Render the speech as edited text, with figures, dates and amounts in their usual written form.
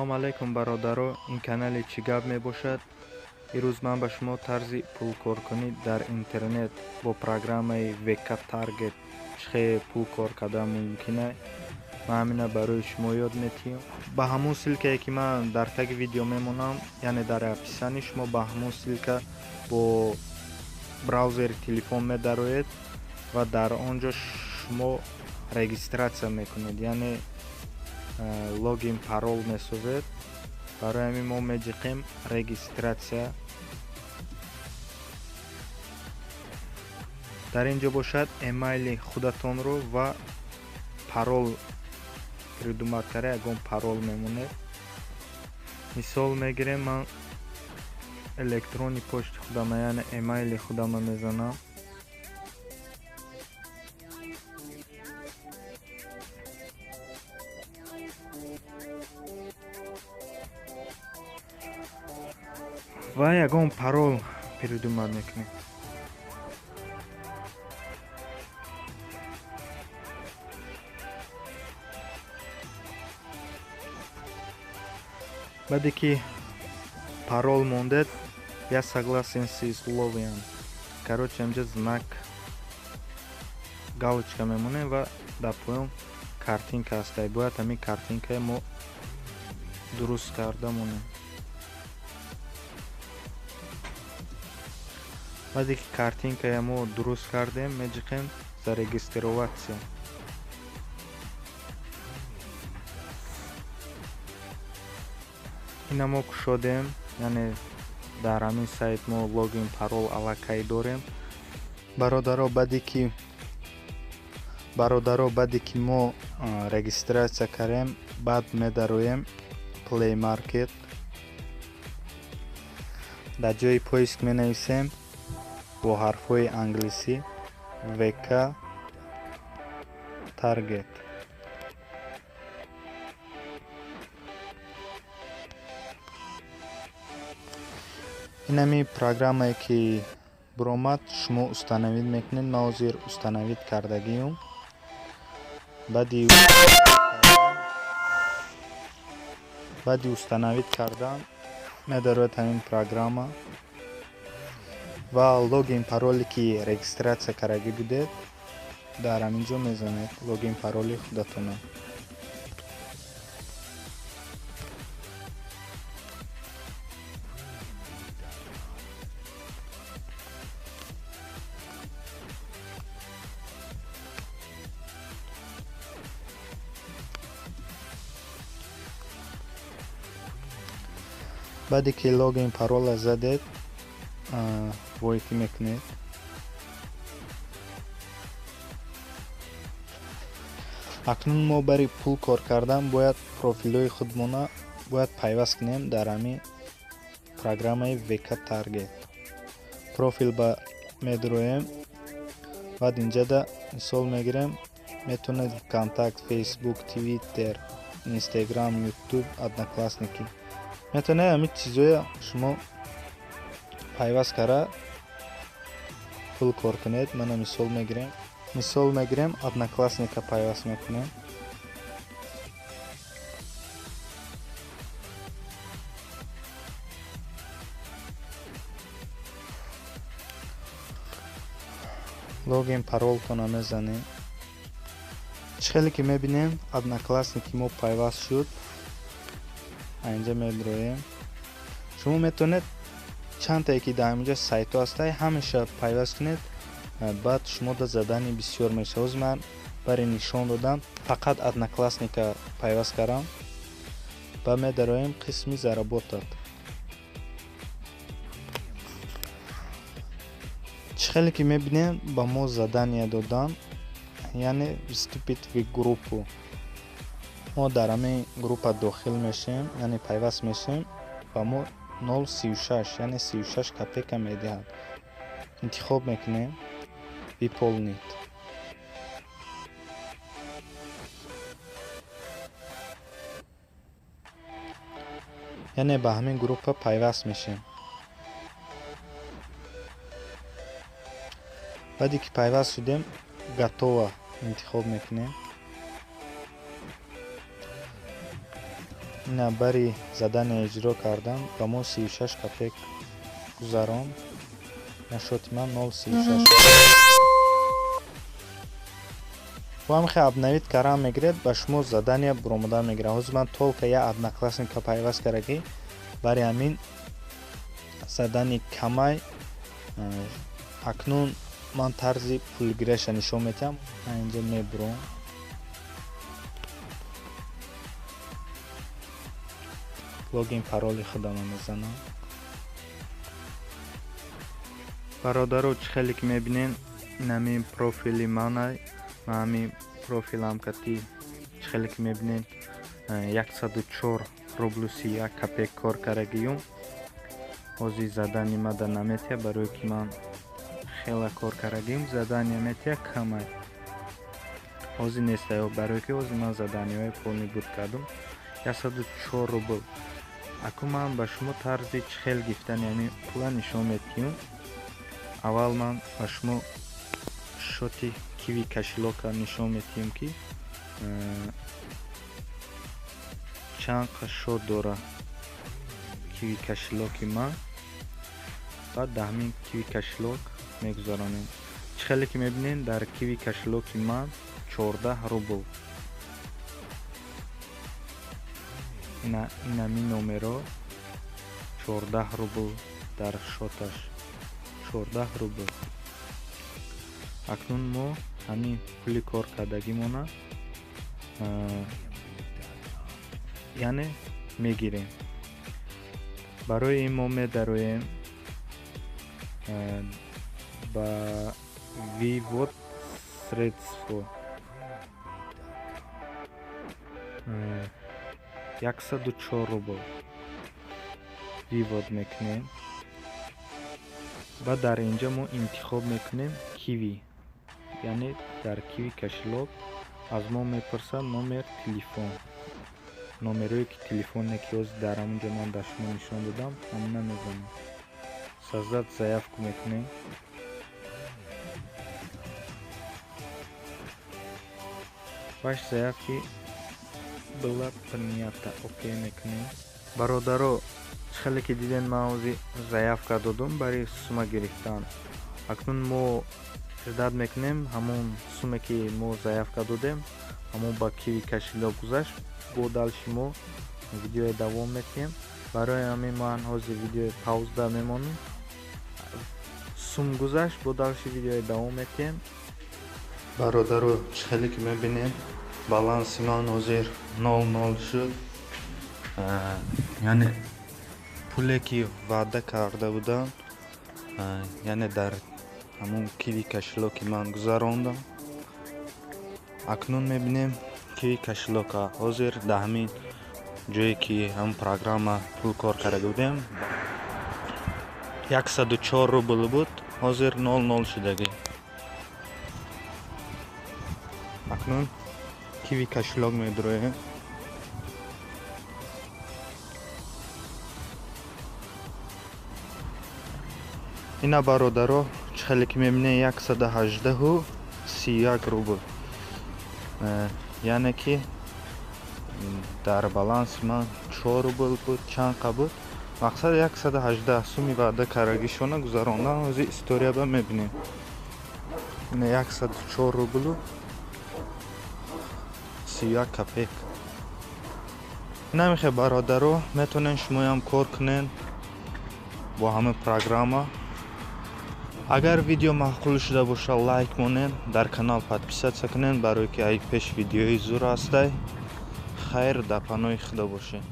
Салом алейкум бародаро, ин канали Чӣ гап мебошад. Ирӯз ман ба шумо тарзи пулкоркунӣ дар интернет бо программаи VK Target чӣ хел пул кор кардан мумкин аст, ман ҳамина барои шумо ёд метиҳам. Ба ҳамон ссылкае ки ман дар таги видео мемонам, яъне дар описании, шумо ба ҳамон ссылка бо браузери телефон медароед ва дар он ҷо шумо регистрация мекунед, яъне логин парол месозед. Барои ҳамин мо меҷиқем регистрация. Дар ин ҷо бошад эмайли худатонро ва парол придумат карда, ягон парол мемонед. Мисол мегирем, ман электронни почти худама, яъне эмайли худама мезанам. Ва ягон парол придумат мекунем. Баъде ки парол мондед, я согласен с условием, короче, инҷа знак галочка мемонем ва дар поён картинка ҳаст. Бояд ҳамин картинкае мо дуруст карда монем. Баъде ки картинкая мо дуруст кардем, меҷиқем зарегистрироваться. Ина мо кушодем, яъне дар ҳамин сайт мо логин парол аллакай дорем. Бародаро, баъде ки мо регистрация кардем, баъд медароем Play Market. Дар ҷои поиск менависем бо ҳарфҳои англисӣ VK Target. Ин ҳамин программае ки биромад, шумо установид мекунед. Ман ҳозир установид кардагиюм. Баъди установид кардан медарояд ҳамин программа ва логин пароле ки регистрация кардагӣ будед, дар ҳамин ҷо мезанед логин пароли худатона. Баъде ки логин парола задед, войти мекунед. Акнун мо барои пул кор кардан бояд профилҳои худмона бояд пайваст кунем дар ҳамин программаи VK Target. Профил ба медароем, баъд инҷада мисол мегирем, метавонед Контакт, Facebook, Twitter, Instagram, YouTube, Одноклассники. Метавонед ҳамин чизҳоя шумо пайваст карда пул кор кунед. Мана мисол мегирем. Мисол мегирем, Одноклассника пайваст мекунем. Логин паролтона мезанем. Чӣ хеле ки мебинем, Одноклассники мо пайваст шуд. Инҷа медроем. Шумо метавонед чандтае ки дар ҳаминҷо сайтҳо ҳастанд, ҳамеша пайваст кунед. Баъд шумо да задани бисёр мешавад. Ҳозир ман барои нишон додам фақат Одноклассника пайваст кардам ва медароем қисми заработать. Чӣ хеле ки мебинем, ба мо задания додан, яъне вступить в группу. Мо дар ҳамин группа дохил мешем, яъне пайваст мешем, ба мо 0,36, яъне 36 копейка медиҳад. Интихоб мекунем выполнить. Яъне ба ҳамин группа пайваст мешем. Баъде ки пайваст шудем, готово интихоб мекунем. Ина бари задания иҷро кардан ба мо 36 копеек гузаронд. На счёти ман 0,36. Бо ҳамихе обновить кардан мегиред, ба шумо задания буромада мегирад. Ҳозир ман только як Одноклассника пайваст кардагӣ, бари ҳамин задани камай. Акнун ман тарзи пулгирияша нишон медиҳам. Инҷа мебуром, логин пароли худамро мезанам. Бародаро, чӣ хеле ки мебинен, инамин профили манай. Ман ҳамин профилам кати, чӣ хеле ки мебинен, 104 рублу 31 копеек кор кардагиюм. Ҳозир задани мада наметиҳад, барое ки ман хела кор кардагиюм. Задания метиҳад камай, ҳозир нестаё, барое ки ҳозир ман заданияҳои полный буд кардум. 104 рубл. Акун ман ба шумо тарзи чӣ хел гирифтани ҳамин пула нишон медиҳам. Аввал ман ба шумо счёти Киви кошелёка нишон медиҳем, ки чанд счёт дора Киви кошелёки ман. Баъд дар ҳамин Киви кошелёк мегузаронем. Чӣ хеле ки мебинем, дар Киви кошелёки ман 14 рубл. Инами номеро 14 рубл, дар счёташ 14 рубл. Акнун мо ҳамин пули кор кардагимона, яъне, мегирем. Барои ин мо медароем ба вывод средство, 104 рубл вывод мекунем ва дар инҷа мо интихоб мекунем Киви, яъне дар Киви кошелёк. Аз мо мепурсад номер телефон, номерое ки телефоне ки ҳозир дар ҳамон ҷо ман дар шумо нишон додам, ҳамона мезанем. Создать заявку мекунем. Ваша заявка была принята, окей мекунем. Бародаро, чӣ хеле ки дидем, ман ҳозир заявка додум барои сума гирифтан. Акнун мо ждать мекунем, ҳамон суме ки мо заявка додем, ҳамон ба Киви кошелёк гузашт. Бо дальше мо видеои давом метиҳем. Барои ҳамин ман ҳозир видеои пауза мемонам. Сум гузашт, бо дальше видеои давом метиҳем. Бародаро, чӣ хеле ки мебинем, баланси ман ҳозир 0,0 шуд, яъне пуле ки ваъда карда будам, яъне дар ҳамон Киви кошелёки ман гузарондам. Акнун мебинем Киви кошелёка. Ҳозир дар ҳамин ҷое ки ҳамн программа пул кор карда будем, 104 рубл буд, ҳозир 0,0 шудагӣ. Акнун Киви кошелёк медуроем. Ина, бародаро, чӣ хеле ки мебинем, 118-у 31 рубл, яъне ки дар баланси ман 4 рубл буд, чанд қа буд. Мақсад, 118 суми ваъда кардагишона гузарондан. Ҳозир историяба мебинем, ина 104 рублу 31 копеек. Намехе, бародаро, метавонед шумоям кор кунед бо ҳамин программа. Агар видео маъқул шуда бошад, лайк монед, дар канал подписаться кунед, барое ки ай пеш видеои зур ҳастай. Хайр, дар паноҳи худо бошед.